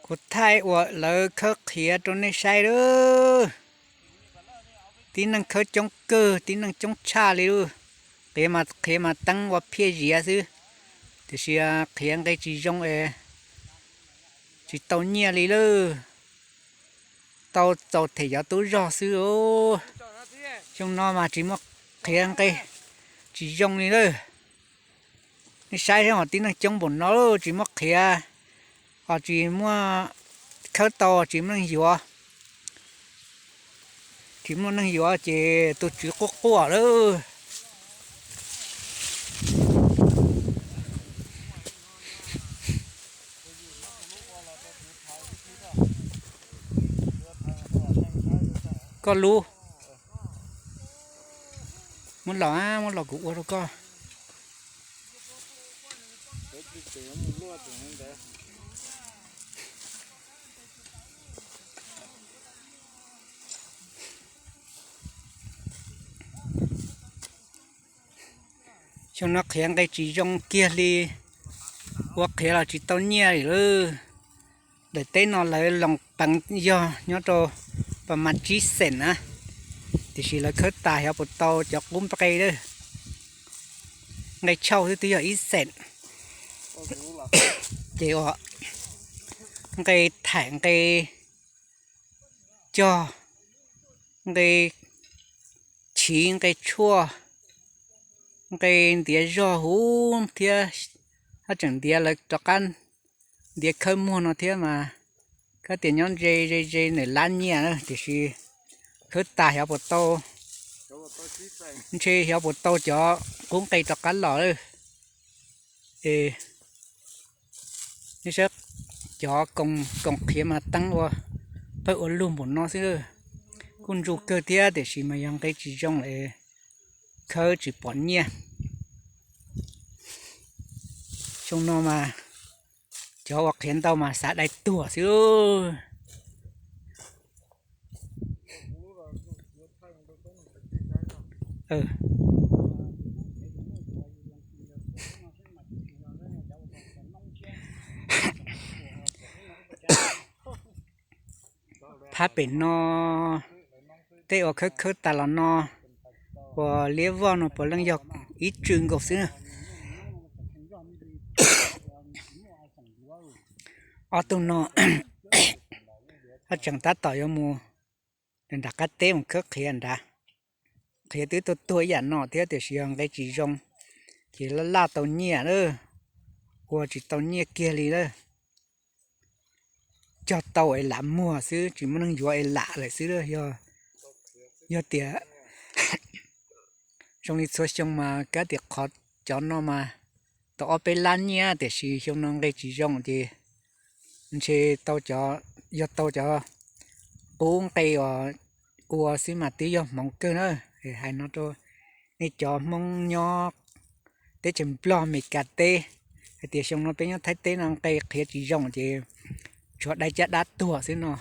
Kuv thaij ua lawv khawb qhiav rau nej saib lawm. Tib neeg khawb coob kawg, tib neeg coob tshaj li lawm. Qhiav mas qhiav mas teeb ua phiaj ziav xwb, tiam sis qhiav nqe tsis zoo es tsis tau nyiaj li lawm. Tau txaus them cov tub zog xwb. Xyoo no mas tsis muaj qhiav nqe tsis zoo li lawm. Nej saib seb, tib neeg coob npaum no tsis muaj qhiav, ho tsis muaj, khawb tau tsis muaj neeg yuav. Tsis muaj neeg yuav ces tus tswv quaj quaj lawm. Koj lub, muab los, muab los kuv ua rau koj. Xyoo no qhiav nqe tsis zoo kiag li, ua qhiav los tsis tau nyiaj li lawm. Daim teb no lawv loos peev yog nyob rau pas mas tsib xeem na, tiam sis lawv khawb tas xyov puas tau cov qub nqe lawm. Nqe tshauj xwb twb yog ib xeem, ces ua nqe thaim nqe cog, nqe chiv nqe tshuaj, nqe ntiav zog huv thiab, haj tseem ntiav lawv rov qab ntiav khawb muag no thiab mas, kab tias nyob ze ze ze nws lab nyiaj na, tiam sis khawb tas xyov puas tau, ntshe xyov puas tau cov qub nqe rov qab los lawm. Es nej saib, cov koos qhiav mas teeb ua pawg ua lug npaum no xwb, kuj ntsu kawg thiab tiam sis mas yog nqe tsis zoo es khawb tsis pom nyiaj. Xyoo no mas cov ua qhiav ntau mas xav dai tuag xwb. Phab pem no tej uas khawb khawb tas los no, uas liab voj no puav leej yog ib tsw nkaus xwb na. Ob tug no ho tseem tab tom yuav mus nram qab teb mus khawb qhiav nrad. Qhiav twb tuag tuag ib yam no thiab tiam sis yog nqe tsis zoo, ces laj laj tau nyiaj lawm, ua tsis tau nyiaj kiag li lawm. Cog tau es lam muag xwb, tsis muaj neeg yuav es lam lawm xwb. Yog tias zoo li txhua xyoo mas kab tias qhov cov no mas tau ob peb lab nyiaj tiam sis xyoo no nqe tsis zoo ces ntshe tau cov, yog tau cov qub nqe uas ua xwb mas twb yog hmoov kawg na. Hais no rau nej cov Hmoob nyob teb chaws Nplog Meskas teb, hais tias xyoo no peb nyob Thaib teb no nqe qhiav tsis zoo ces tshuav dai caj dab tuag xwb no.